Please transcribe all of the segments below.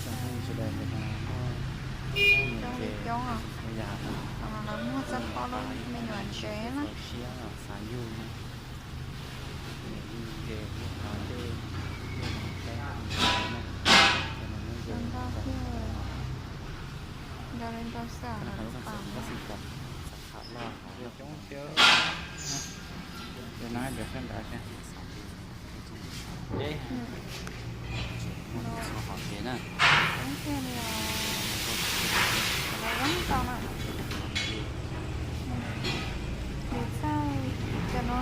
Coob li coob os. Tam no lawv muag txoj pob lub me nyuam ntsev na. Zoo nkauj thiab, nrau li nrau xwb lawv lub pas. Coob thiab. Cov no cov sab nrad thiab. Coob thiab li os. Lawv zoo tau na. Nws txawj, cov no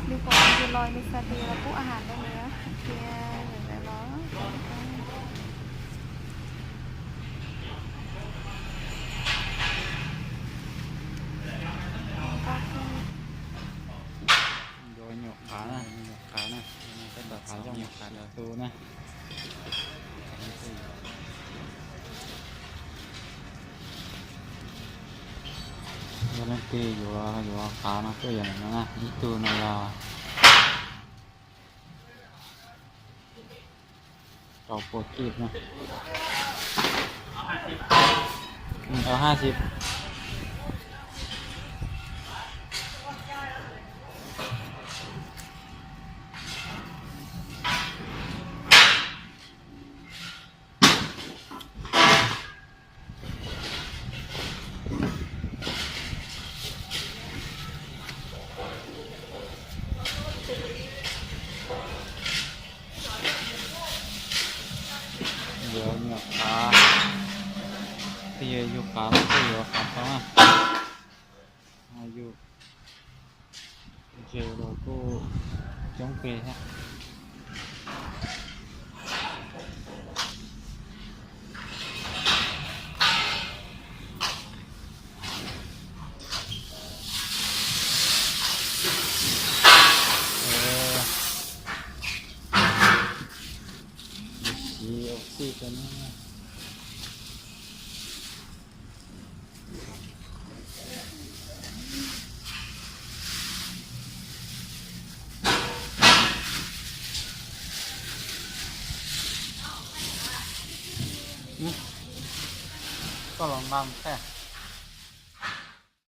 nws pom nws los nws xav tias los pub a has rau nws thiab, lawv los. Yuav nyuam qav na, nyuam qav na, tab tom qav zoo nyuam qav tus na. Yog leej twg yuav, yuav qav no tuaj yuav no na, ib tug no yog rau pua kij na. Tau hais xwb. Yuav nyuam qav, twb yuav yug qav los twb yuav qav tau na. Yug ntses los kuj coob kawg thiab. Siv ua xij rau na. Koj los nqa mus thaij.